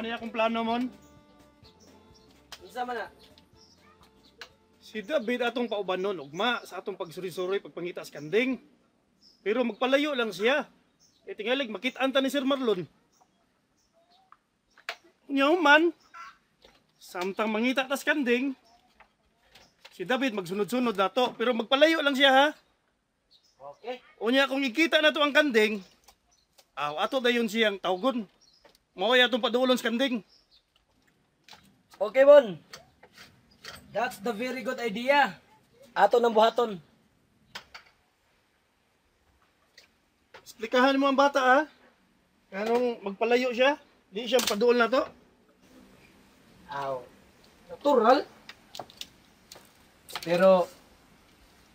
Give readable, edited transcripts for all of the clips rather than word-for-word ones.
Mao ni akong plano, Mon. Unsa man na? Si David atong paubanon ugma sa atong pagsuri-suri pagpangita sa kanding. Pero magpalayo lang siya. E tingalig makit-an ta ni Sir Marlon. Unya man, samtang mangita tas kanding, si David magsunod-sunod nato, pero magpalayo lang siya ha. Okay. Unya kung ikita nato ang kanding, aw ato dayon siyang tawgon. Mao atong paduolon sa kanding. Okay, Bon. That's the very good idea. Ato nang buhaton. Explikahan mo ang bata ha. Anong magpalayo siya? Di siya paduol na to. Aw. Natural. Pero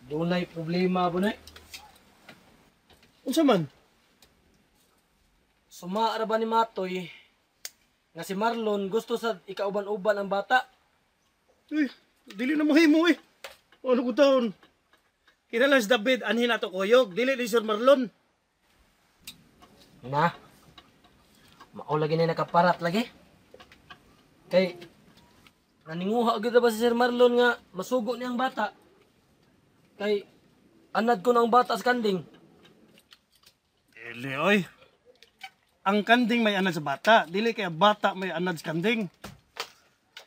dunay problema, Bonoy. Unsa man? Suma ra ba ni Matoy nga si Marlon gusto sa ikauban-uban ang bata? Uy, dili na mahimo eh. Ano ko taon? Kinahanglan si David anhin nato kuyog, dili ni Sir Marlon. Na. Mao lagi na nakaparat lagi. Kay naninguha gyud ba si Sir Marlon nga masugo niya ang bata? Kay anad ko ng bata sa kanding. Dili oy. Ang kanding may anad sa bata, dili kay bata may anad sa kanding.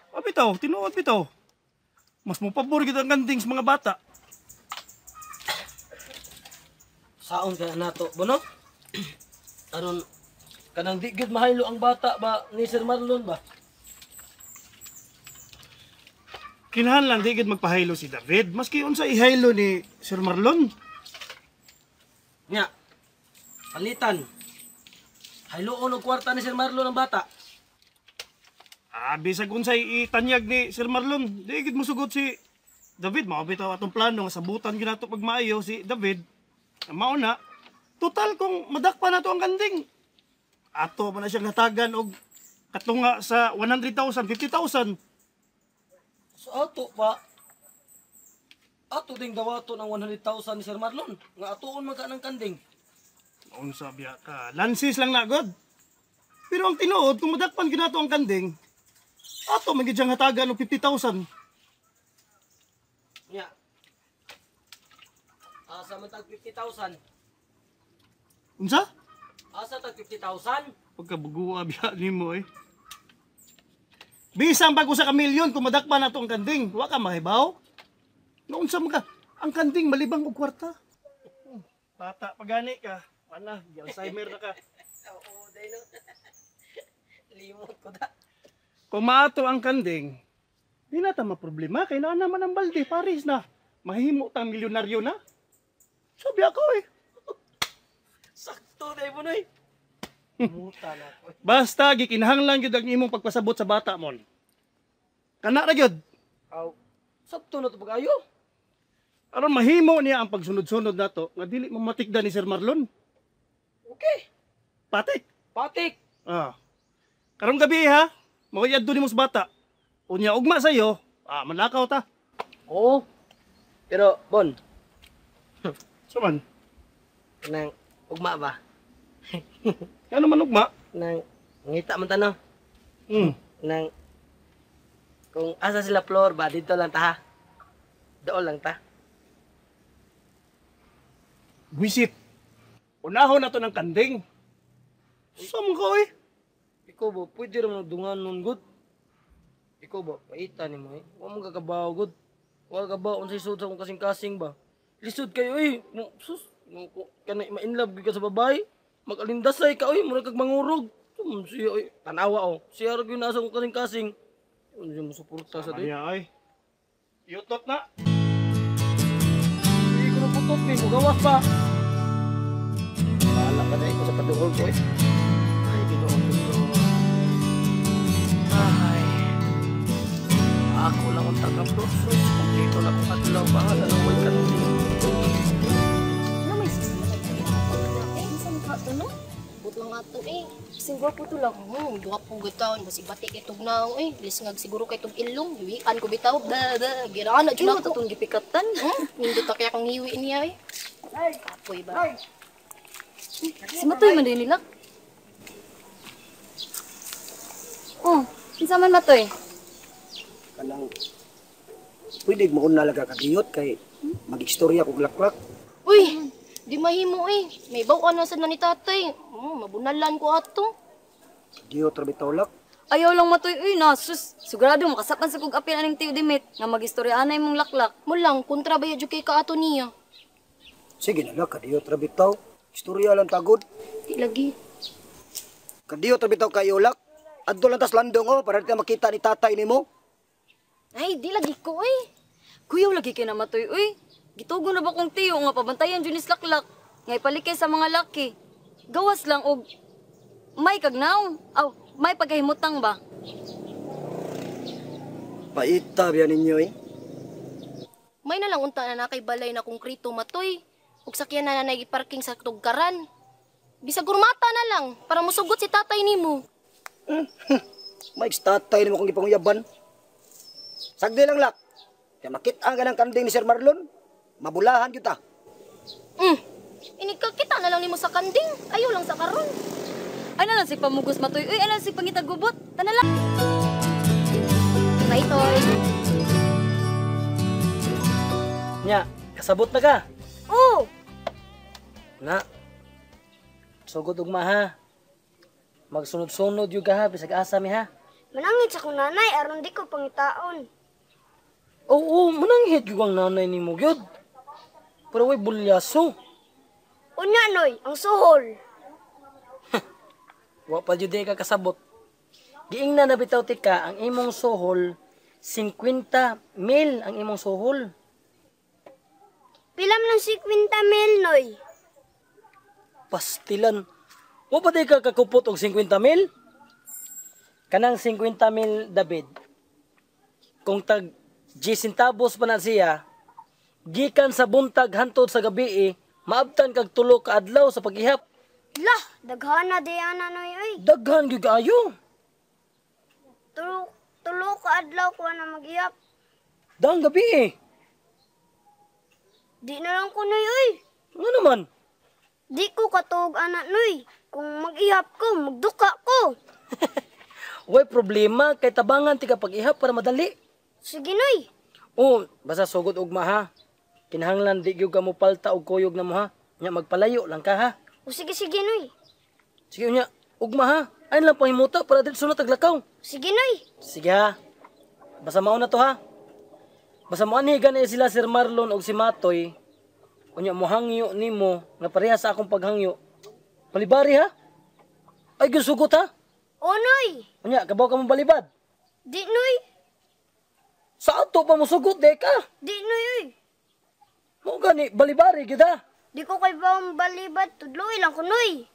O bitaw, tinuod bitaw. Mas mopabor gyud ang kanding sa mga bata. Saon kaya nato, Bono? Aron kanang di gyud mahaylo ang bata ba ni Sir Marlon ba? Kinahanglan di gyud magpahaylo si David, maski unsa ihaylo ni Sir Marlon. Nya. Palitan. Hayloon og kwarta ni Sir Marlon ang bata. Ah, bisag unsay itanyag ni Sir Marlon, di gyud mosugot si David. Mao bitaw atong plano nga sabutan gyud nato pagmaayo si David. Mao na. Total kung madakpa nato ang kanding, ato man na siyang hatagan og katunga sa 100,000, 50,000. So ato pa, ato ding dawaton ang 100,000 ni Sir Marlon nga atuon man ka ng kanding. Unsa biya ka, lansis lang na god. Pero ang tinuod kung madakpan gyud nato ang kanding, ato man gyud siyang hatagan og 50,000. Nya. Asa man tag 50,000? Unsa? Asa tag 50,000? Pagkabugua biya nimo eh. Bisan pag usa ka milyon kung madakpan nato ang kanding, wa ka mahibaw. Naunsa man ka? Ang kanding malibang og kwarta. Bata pagani ka, wala, Alzheimer na ka. Oo, day no. Limot ko da. Kung maato ang kanding, di na ta maproblema kay naa naman ang balde, paris na. Mahimo tang milyonaryo na. Sabi ako eh. Sakto day mo noy. Muta na ako. Basta gikinahanglan gyud ang imong pagpasabot sa bata mon. Kana ra gyud. Aw, sakto na to pag-ayo. Aron mahimo niya ang pagsunod-sunod nato nga dili mamatikda ni Sir Marlon. Okay. Patik. Patik. Ah. Karong gabi ha, mauyad do nimo sa bata. Unya ugma sayo, ah manlakaw ta. Oo. Pero Bon, So man, nang ugma ba? ano man ugma? Nang ngita man ta no. Nang kung asa sila floor ba dito lang ta ha. Doon lang ta. Buisit. Unahon na to ng kanding. Saan ka oy? Ikaw ba, pwede raman nagdungan nun, good? Ikaw ba, paita ni mo eh. Huwag mong kakabaw, good. Huwag kakabaw, unsay sud sa akong kasing-kasing ba? Lisod kayo eh. Sus, kana ma-inlove gyud ka sa babae. Mag-alindasay ka oy, murag kag mangurog. Siya oy, tanawa oh. Siya ra gyud nasa akong kasing-kasing. Unsa mo suporta sa Sama niya oy. Yutot na. Hindi ko naputot, di mo gawas pa. Bahala ka na ikaw sa paduol ko eh. Ay, Ginoo ko. Ay, ako lang ang taga-flor. Sus, kompleto na akong adlaw. Bahala na ako'y kanding. Ano may eh, minsan ka to, no? But lang ato eh. Kasing gwapo to lang. Gwapo gataon. Basi batik kay tugnaw eh. Lisngag siguro kay tug ilong. Hiwian ko bitaw. Ba, ba. Giraan na dyan ako. Itong gipikatan. Nindot na kaya akong hiwi niya eh. Kapoy ba? Si Matoy man din nila. Oh, kinsa man matoy? Kanang pwede mo nalaga kadiyot kay mag-istorya kog laklak. Uy, di mahimo eh. May baw na sad na ni tatay. Mabunalan ko ato. Kadiyot ra bitaw lak. Ayaw lang matoy uy na sus. Sigurado makasapan sa kog apil aning tiyo Dimit nga magistorya anay mong laklak. Mo lang kontra ba jud kay kaato niya. Sige na lang, kadiyot ra bitaw. Istorya lang tagod. Di lagi. Kadiyot ra bitaw kayo lak. Adto lang tas landong oh para di ta makita ni tatay nimo. Ay, di lagi ko eh. Kuyaw lagi kay na matoy uy. Gitugo na ba kong tiyo nga pabantayan jud ni laklak. Nga ipalikay sa mga laki. Gawas lang og may kagnaw. Aw, may pagkahimutang ba? Paita biya ninyo eh. May na lang unta na nakay balay na konkreto matoy. Ug sakyan na nanay giparking sa tugkaran. Bisag gurmata na lang para musugot si tatay nimo. May tatay nimo kung gipanguyaban. Sagdi lang lak. Kaya makita ang ganang kanding ni Sir Marlon, mabulahan gyud ta. Inikakita na lang nimo sa kanding. Ayaw lang sa karon. Ano lang si pamugos matoy? Uy, ano lang si pangitagubot? Tana lang. Bye, Toy. Nya, kasabot na ka. Oo. Na. Sugod ugma ha. Magsunod-sunod yung ka ha, bisag asa mi ha. Manangit sa kong nanay aron di ko pangitaon. Oo, mananghit yung ang nanay ni mo gyud. Pero way bulyaso. Unya noy, ang suhol. Wa pa jud ka kasabot. Giingna na bitaw tika ang imong suhol 50 mil ang imong suhol. Pila man ang 50 mil noy? Pastilan. Wa pa di ka kakupot og 50 mil? Kanang 50 mil David. Kung tag 10 centavos pa na siya, gikan sa buntag hantod sa gabi maabtan kag tulo ka adlaw sa pag-ihap. Lah, daghan na di ana noy oy. Daghan gyud kaayo. Tulo ka adlaw ko na mag-ihap. Dang gabi Di na lang ko noy oy. Nga naman? Di ko katuog ana noy. Kung mag-ihap ko, magduka ko. Way problema kay tabangan ti ka pag-ihap para madali. Sige noy. Oh, basta sugod ugma ha. Kinahanglan di gyud ka mo palta og kuyog na mo ha. Nya magpalayo lang ka ha. O sige sige noy. Sige unya, ugma ha. Ayon lang pangimuta para diretso na taglakaw. Sige noy. Sige ha. Basta mao na to ha. Basta mo anhi gani sila Sir Marlon og si Matoy. Unya mohangyo nimo nga pareha sa akong paghangyo. Palibari ha. Ay gyud sugot ha. O noy. Unya kabaw ka mo balibad. Di noy. Sa ato pa mo sugot de ka. Di noy oy. Mo gani balibari gyud ha. Di ko kay bawang balibad, tudloy lang ko noy.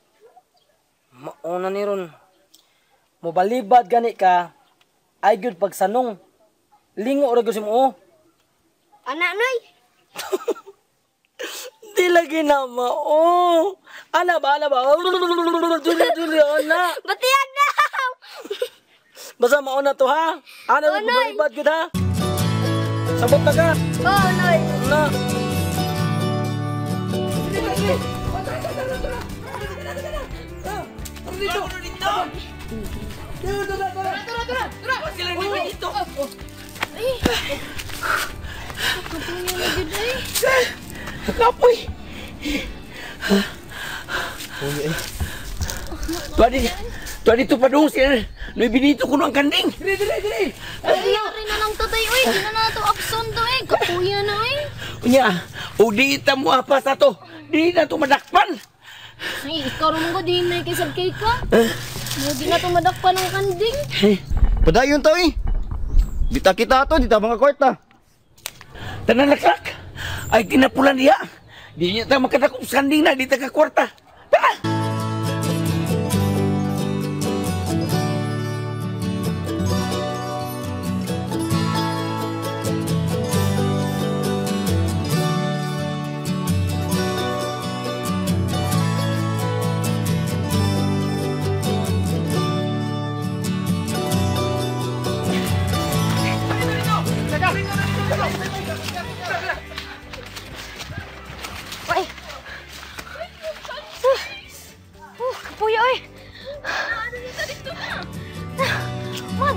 Mauna ni ron. Mobalibad gani ka, ay gyud pagsanong. Lingo ra gyud si mo. Ana noy. Di lagi na mao. Ana ba, ana ba? Duli, ana. Batiyan na. Basta mauna to ha. Ana Oh, oh, Noy. balibad gyud ha. Sabot na ka. Oh noy. Na. Kapoy! Tuwa dito pa doon sila. Noy Benito kuno ang kanding. Ay, na lang to tayo, uy. Di na na to abson to eh. Kapuya na eh. Unya, o di ta mo apa sa to. Di na to madakpan. Ay, ikaw rin ko, di na kay kay ka. Di na to madakpan ang kanding. Padayon ta eh. Di ta kita ato, di ta mga kwarta. Tanan laklak. Ay kinapulan niya. Di niya ta makadakop sa kanding na, di ta ka kwarta. Tara!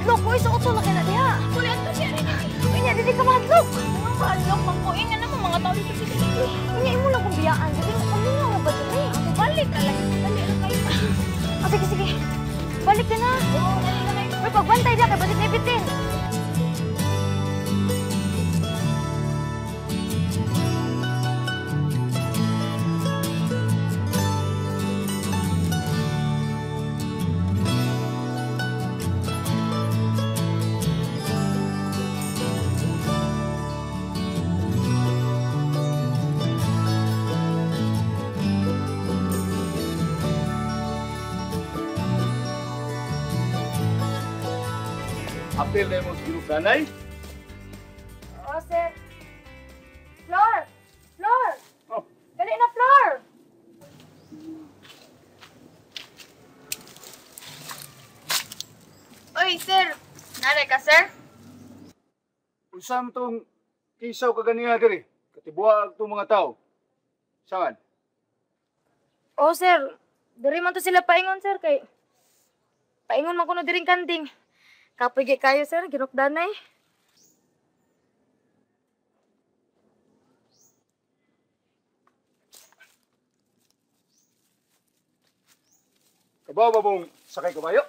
Mahadlok ko, sa utol na kay na diha. Kuli ato siya rin. Unya, dili ka mahadlok. Anong mahadlok man ko? Ingan naman mga tao dito sa dito. Unya, imo lang kong biyaan. Dili mo paminaw na ba dili? Balik ka lang. Dali lang kayo. Ah, sige, sige. Balik ka na. Oo, dali na kayo. May pagbantay diha kay basig na ibitin. Apil na mo sa ginukanay. Oh, sir. Flor! Flor! Oh. Dali na, Flor! Oy, sir. Nare ka, sir? Unsa man tong kisaw kaganiha diri? Katibuag tong mga tao. Saan? Oh, sir. Diri man to sila paingon, sir. Kay paingon man kuno diring kanding. Kapoy gi kayo, sir. Ginukdanay. Kabaw ba mong sakay kabayo?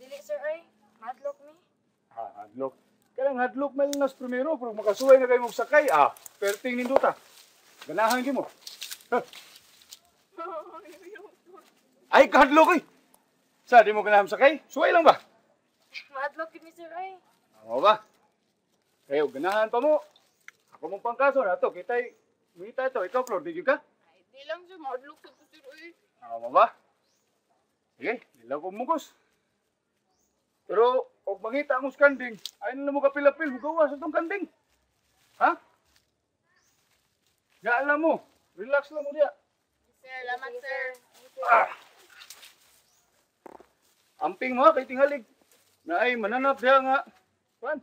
Dili, sir, ay. Madlock mi. Ah, hadlok. Kanang hadlok man nas primero pero makasuway na kayo mong sakay. Ah, perting nindota. Ganahan gyud mo. Huh. Ay, kahadlok oy. Sa di mo ganahan sakay? Suway lang ba? Madlock mi, sir, ay. Ano ba? Kayo, ganahan pa mo. Ako mong pangkaso na to. Kita'y, mita ito. Ikaw, Flor, di gyud ka? Ay, di lang, sir. Mahadlok sa to, sir. Oy. Ano ba? Sige, di lang ko mugos. Pero, og mangita akong kanding, ay na mo kapilapil, mugawa sa tong kanding. Ha? Ya alam mo, relax lang mo diya. Sir, salamat, sir. Ah. Amping mo ha, kay tinghalig. Na ay mananap diya nga. Kwan.